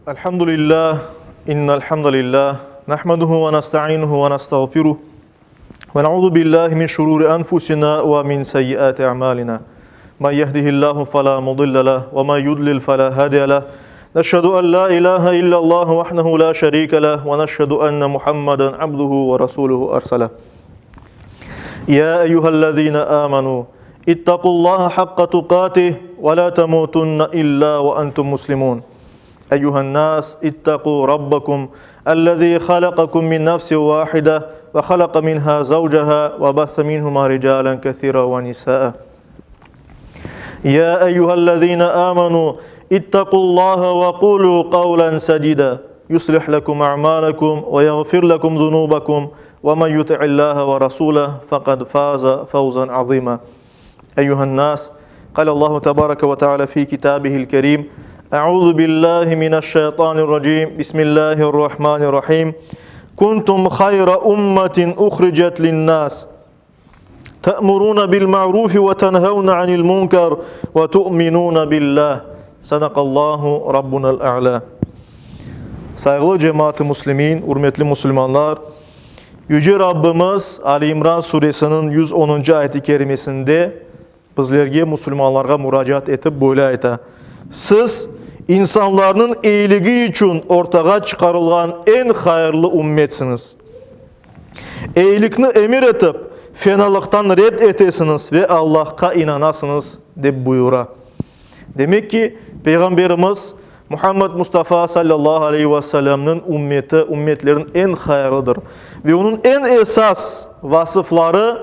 Elhamdülillah, innel hamdalillah, nahmeduhu ve nestainuhu ve nestağfiruh, ve na'uzu billahi min şururi enfusina ve min seyyiati a'malina. Men yehdihillahu fela mudille leh ve men yudlil fela hadiye leh. Neşhedü en la ilahe illallah vahdehu la şerike leh ve neşhedü enne Muhammeden abduhu ve rasuluhu erseleh. Ya eyyühellezine amenu, ittaqullaha hakka tukatih ve la temutunne illa ve entum muslimun. Eyyühen nas, ittaqu rabbakum, ellezî halakakum min nefsin vâhide ve halaka minhâ zavceha ve besse minhumâ ricâlen kesîran ve nisâe. Ya eyyühellezîne âmenû, ittaqullâhe ve kulû kavlen sedîdâ, yuslih lekum a'mâlekum ve yağfir lekum zunûbekum ve men yuti'illâhe ve rasûleh fekad fâze fevzen azîmâ. Eyyühen nas, Allahu tebareke ve teala fi kitabihil kerim. Euzu billahi mineşşeytanirracim. Bismillahirrahmanirrahim. Kuntum hayra ummetin uhricet linnas. Te'muruna bil ma'ruf ve tenhevne anil munkar ve tu'minuna billah. Sadakallahu rabbunal a'la. Sayğılı cemaat-i muslimin, ürmetli musulmanlar, Yüce Rabbimiz Ali İmran suresiniñ 110-ncı ayet-i kerimesinde bizlerge, musulmanlarğa muracaat etip böyle ayta, Siz, insanlarnıñ eyiligi içün ortağa çıqarılğan eñ hayırlı ümmetsiñiz. Eyilikni emir etip, fenalıqtan red etesiñiz ve Allahqa inanasıñız, dep buyura. Demek ki, Peyğamberimiz Muhammed Mustafa sallallahu aleyhi ve sellemniñ ümmeti, ümmetlerniñ eñ hayırlıdır. Ve onıñ eñ esas vasıfları,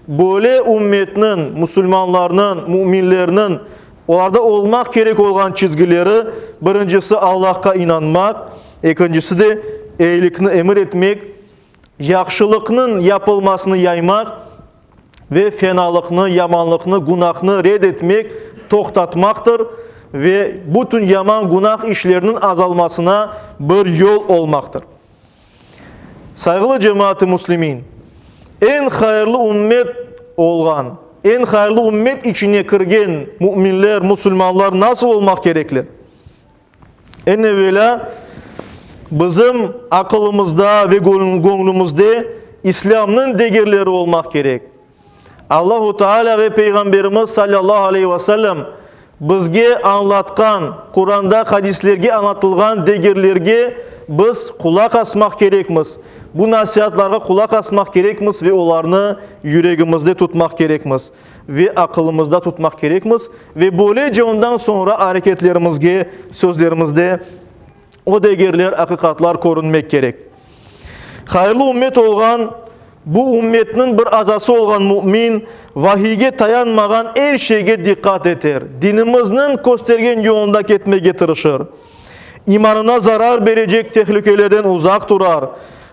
böyle ümmetniñ, musulmanlarnıñ, müminlerniñ olarda olmaq kerek olğan çizgileri, birincisi Allahqa inanmaq, ekincisi de eyilikni emir etmek, yahşılıqnıñ yapılmasını yaymaq ve fenalıqnı, yamanlıqnı, günahnı red etmek, toqtatmaqtır ve bütün yaman günah işlerniñ azalmasına bir yol olmaqtır. Sayğılı cemaat-ı müslimin, eñ hayırlı ümmet olğan, eñ hayırlı ümmet içine kirgen müminler, musulmanlar nasıl olmaq kerekler? Eñ evelâ, bizim aqılımızda ve göñlümizde İslâmnıñ degerleri olmaq kerek. Allahu Teala ve Peyğamberimiz salâllahu aleyhi ve sellem bizge añlatqan, Quranda, hadislerge añlatılğan degerlerge biz qulaq asmaq kerekmiz. Bu nasiatlarğa qulaq asmaq kerekmiz ve olarnı yüregimizde tutmaq kerekmiz ve aqılımızda tutmaq kerekmiz ve böylece ondan soñra areketlerimizge, sözlerimizde o degerler, aqiqatlar körünmek kerek. Hayırlı ümmet olğan, bu ümmetniñ bir azası olğan mümin, vahiyge tayanmağan er şeyge diqqat eter, dinimizniñ köstergen yolunda ketmege tırışır, imanına zarar berecek tehlükelerden uzaq turar,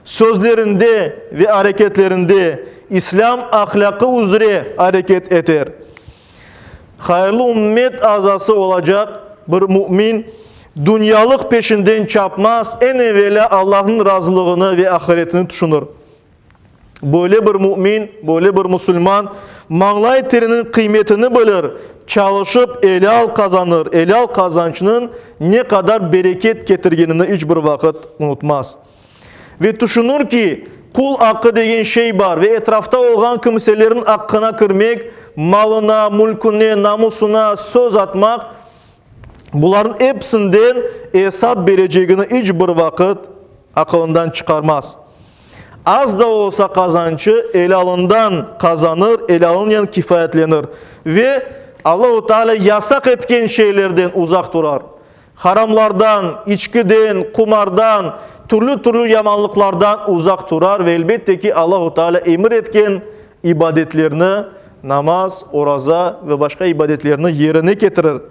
sözlerinde ve areketlerinde İslâm ahlâqı üzre areket eter. Hayırlı ümmet azası olacaq bir mümin, dünyalıq peşinden çapmaz, eñ evelâ Allahnıñ razılığını ve ahiretini tüşünir. Böyle bir mümin, böyle bir musulman mañlay teriniñ qıymetini bilir, çalışıp elâl qazanır, elâl qazançnıñ ne qadar bereket ketirgenini iç bir vaqıt unutmaz. Ve tüşünir ki, qul aqqı degen şey bar ve etrafta olğan kimselerniñ aqqına kirmek, malına, mülküne, namusına söz atmaq, bularnıñ episinden esap berecegini iç bir vaqıt aqılından çıqarmaz. Az da olsa qazançı elâlından qazanır, elâlınen kifayetlenir ve Allahu Teala yasaq etken şeylerden uzaq turar. Haramlardan, içkiden, qumardan, türlü-türlü yamanlıqlardan uzaq turar ve elbette ki, Allahu Teala emir etken ibadetlerni, namaz, oraza ve başqa ibadetlerni yerine ketirir.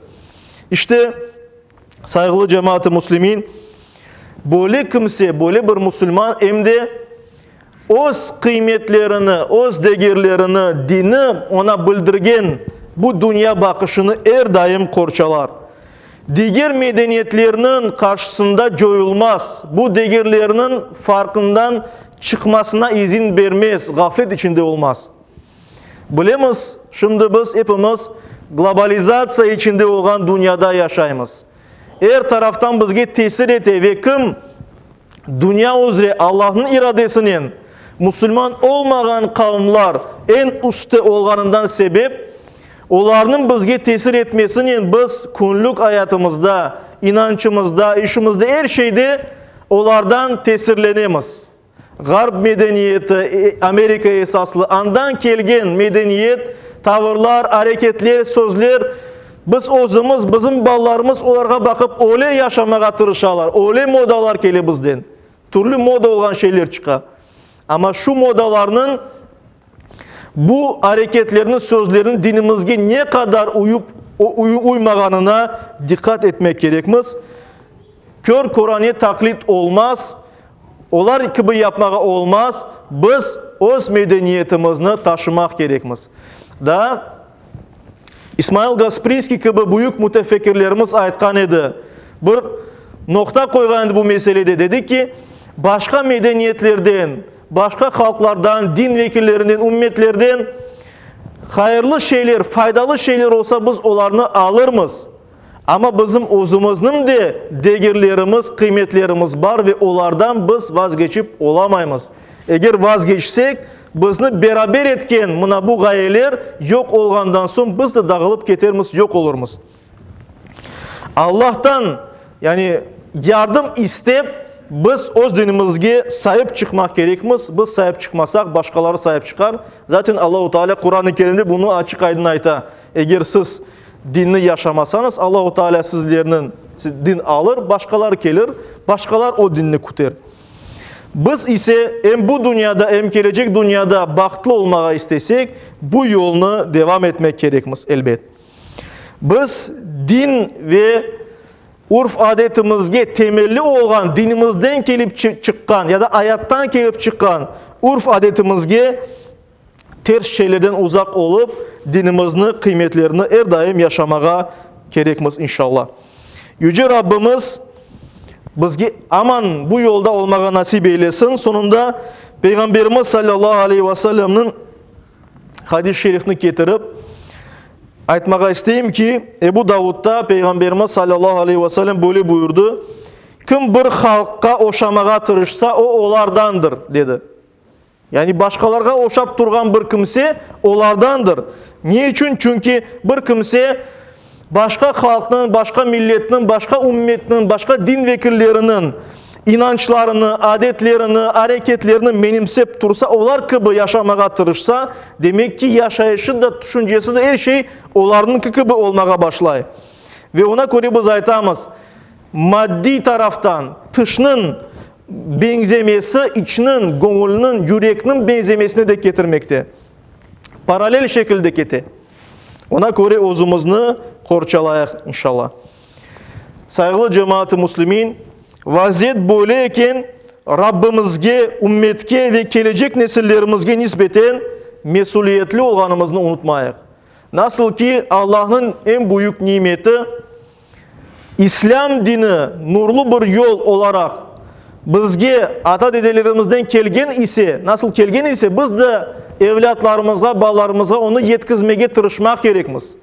İşte, sayğılı cemaat-ı müslimin, böyle kimse, böyle bir musulman em de öz qıymetlerini, öz degerlerini, dini oña bildirgen bu dünya baqışını er daim qorçalar. Diger medeniyetlerniñ qarşısında coyulmaz, bu degerlerniñ farqından çıqmasına izin bermez, ğaflet içinde olmaz. Bilemiz, şimdi biz epimiz globalizatsiya içinde olğan dünyada yaşaymız. Er taraftan bizge tesir ete ve kim dünya üzre Allahnıñ iradesinen musulman olmağan qavımlar eñ üstte olğanından sebep, olarnıñ bizge tesir etmesinen biz künlük ayatımızda, inançımızda, işimizde, er şeyde olardan tesirlenemiz. Ğarp medeniyeti, Amerika esaslı, andan kelgen medeniyet, tavırlar, areketler, sözler, biz özümiz, bizim balalarımız olarğa baqıp öyle yaşamağa tırışalar, öyle modalar kele bizden. Türlü moda olğan şeyler çıqa. Amma şu modalarnıñ, bu areketlerniñ, sözlerniñ dinimizge ne qadar uyıp uymağanına diqqat etmek kerekmiz. Kör-körane taqlit olmaz, olar kibi yapmağa olmaz, biz öz medeniyetimizni taşımaq kerekmiz. Daa İsmail Gasprinskiy kibi büyük mütefekkirlerimiz aytqan edi, bir noqta qoyğan edi bu meselede, dedi ki, başqa medeniyetlerden, başqa halqlardan, din vekillerinden, ümmetlerden hayırlı şeyler, faydalı şeyler olsa, biz olarnı alırmız. Amma bizim özümizniñ de degerlerimiz, qıymetlerimiz bar ve olardan biz vazgeçip olamaymız. Eger vazgeçsek, bizni beraber etken mına bu ğayeler yoq olğandan soñ biz de dağılıp ketermiz, yoq olurmız. Allahtan, yani yardım istep, biz öz dinimizge saip çıqmaq kerekmiz. Biz saip çıqmasaq, başqaları saip çıqar. Zaten Allahu Teala Quran-ı Kerimde bunı açıq-aydın ayta. Eger siz Dinni yaşamasañız, Allahu Teala sizlerniñ din alır, başqalar kelir, başqalar o dinni küter. Biz ise em bu dünyada, em kelecek dünyada bahtlı olmağa istesek, bu yolnı devam etmek kerekmiz, elbet. Biz din ve urf-adetimizge temelli olğan dinimizden kelip çıqqan ya da ayattan kelip çıqqan urf-adetimizge ters şeylerden uzaq olıp, dinimizni, qıymetlerini er daim yaşamağa kerekmiz, inşallah. Yüce Rabbimiz bizge aman bu yolda olmağa nasip eylesin. Soñunda Peyğamberimiz sallallahu aleyhi ve sellemniñ hadis-i şerifini ketirip, aytmağa isteyim ki, Ebu Davudda Peyğamberimiz sallallahu aleyhi ve sellem böyle buyurdı, Kim bir halqqa oşamağa tırışsa, o olardandır, dedi. Yani başqalarğa oşap turğan bir kimse olardandır. Ne içün? Çünki bir kimse başqa halqnıñ, başqa milletniñ, başqa ümmetniñ, başqa din vekilleriniñ inançlarını, adetlerini, areketlerini menimsep tursa, olar kibi yaşamağa tırışsa, demek ki, yaşayışı da, tüşüncesi de, er şey olarnıñki kibi olmağa başlay. Ve ona köre biz aytamız, maddiy taraftan tışnıñ beñzemesi içniñ, göñülniñ, yürekniñ beñzemesine de ketirmekte. Paralel şekilde kete. Ona köre özümizni qorçalayıq, inşallah. Sayğılı cemaat-ı müslimin, vaziyet böyle eken, Rabbimizge, ümmetke ve kelecek nesillerimizge nisbeten mesüliyetli olğanımıznı unutmayıq. Nasıl ki, Allahnıñ eñ büyük nimeti, İslâm dini nurlu bir yol olaraq bizge ata-dedelerimizden kelgen ise, nasıl kelgen ise, biz de evlâtlarımızğa, balalarımızğa onı yetkizmege tırışmaq kerekmiz.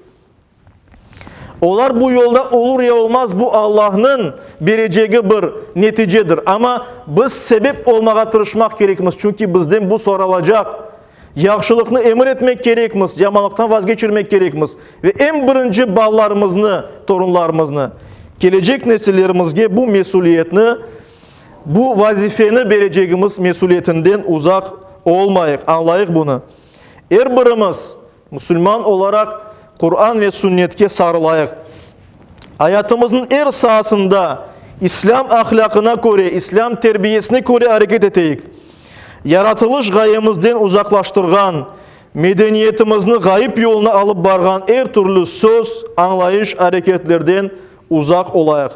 Olar bu yolda olur ya olmaz, bu Allahnıñ berecegi bir neticedir. Amma biz sebep olmağa tırışmaq kerekmiz, çünki bizden bu soralacaq. Yahşılıqnı emir etmek kerekmiz, yamanlıqtan vazgeçirmek kerekmiz ve eñ birinci balalarımıznı, torunlarımıznı, kelecek nesillerimizge bu mesüliyetni, bu vazifeni berecegimiz mesüliyetinden uzaq olmayıq, añlayıq bunı. Er birimiz, musulman olaraq, Quran ve Sünnetke sarılayıq. Ayatımıznıñ er saasında İslâm ahlâqına köre, İslâm terbiyesine köre areket eteyik. Yaratılış ğayemizden uzaqlaştırğan, medeniyetimizni ğayıp yoluna alıp barğan er türlü söz, añlayış, areketlerden uzaq olayıq.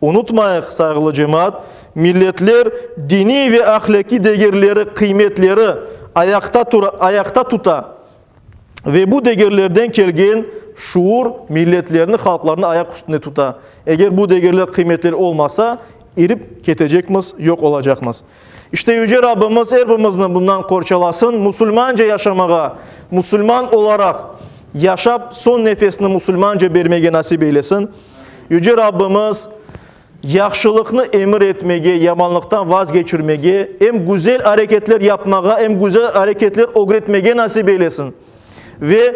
Unutmayıq, sayğılı cemaat, milletler diniy ve ahlâqiy degerleri, qıymetleri ayaqta tura, ayaqta tuta ve bu degerlerden kelgen şuur milletlerni, halqlarnı ayaq üstünde tuta. Eger bu degerler, qıymetler olmasa, irip ketecekmiz, yoq olacaqmız. İşte Yüce Rabbimiz er birimizni bundan qorçalasın, musulmanca yaşamağa, musulman olaraq yaşap, soñ nefesini musulmanca bermege nasip eylesin. Yüce Rabbimiz yahşılıqnı emir etmege, yamanlıqtan vazgeçirmege, em güzel areketler yapmağa, em güzel areketler ögretmege nasip eylesin. Ve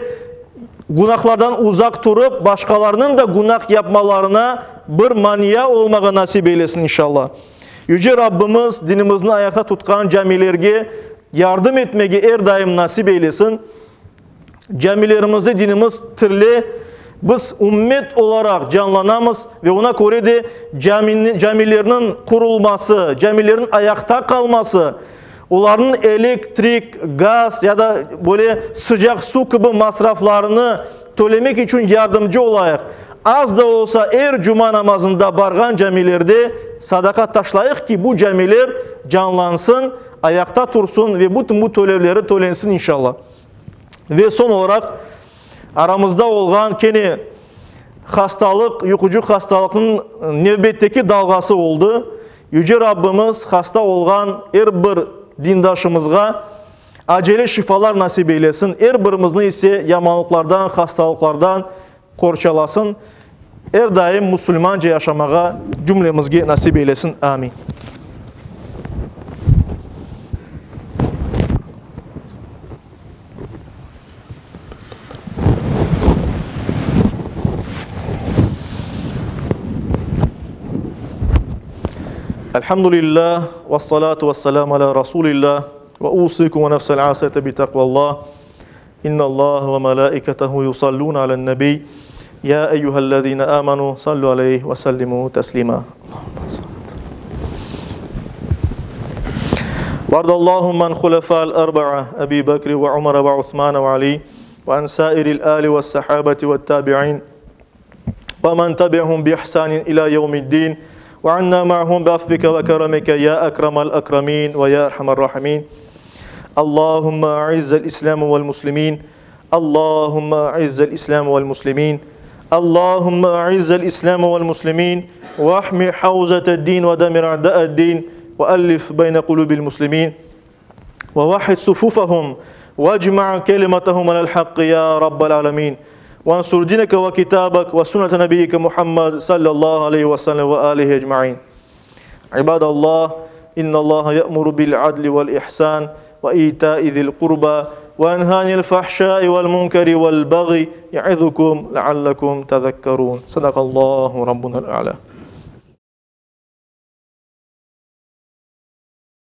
günahlardan uzaq turıp, başqalarınıñ da günah yapmalarına bir mania olmağa nasip eylesin inşallah. Yüce Rabbimiz dinimizni ayaqta tutqan camilerge yardım etmege er daim nasip eylesin. Camilerimizde dinimiz tirile, biz ümmet olaraq canlanamız ve oña köre de camilerniñ qurulması, camilerniñ ayaqta qalması, olarnıñ elektrik, gaz ya da böyle sıcaq suv kibi masraflarını tölemek içün yardımcı olayıq. Az da olsa er cuma namazında barğan camilerde sadaqa taşlayıq ki, bu camiler canlansın, ayaqta tursun ve bütün bu tölevleri tölensin inşallah. Ve soñ olaraq aramızda olğan kene hastalıq, yuqucı hastalıqnıñ nevbetteki dalğası oldı. Yüce Rabbimiz hasta olğan er bir dindaşımızğa acele şifalar nasip eylesin, er birimizni ise yamanlıqlardan, hastalıqlardan qorçalasın, er daim musulmanca yaşamağa cümlemizge nasip eylesin. Amin. Elhamdülillah, ve salatu ve selamu ala Rasulillah, ve usikum ve nefsel asiyete bi takvallah. İnnallâhe ve melâiketehu yusallûne alen-nebiy. Ya eyyühellezîne âmenû sallu aleyh ve sellimû teslîmâ. Vardallâhümme an hulefâ'l erba'a Ebî Bekri ve Umere ve Usmane ve Alî ve an sâiril âli ve's-sahâbeti ve't-tâbi'în ve men tebi'hum bi ihsânin ilâ yevmi'd-dîn ve annâ ma'hum bi afvike ve keremike ya ekremel ekremîn ve ya erhamer rahimîn. Allahümme a'izzel İslâme vel muslimîn. Allahümme a'izzel İslâme vel muslimîn. Allahümme a'izzel İslâme vel muslimîn. Vahmi havzete'd-din ve demir a'da'ed-din ve ellif beyne kulubil muslimîn. Ve vahhid sufufahum vecma' kelimetehum alel hakkı ya rabbel alemin. Vansur dineke ve kitabek ve sünnete nebiyyike Muhammed sallallahu aleyhi ve sellem ve alihi ecmain. İbadallah, innallaha ye'muru bil adli vel ihsan ve ita'i zil qurba ve yenha anil fahşai vel munkeri vel baghi ye'izukum leallekum tezekkerun. Sadakallahu rabbunel a'la.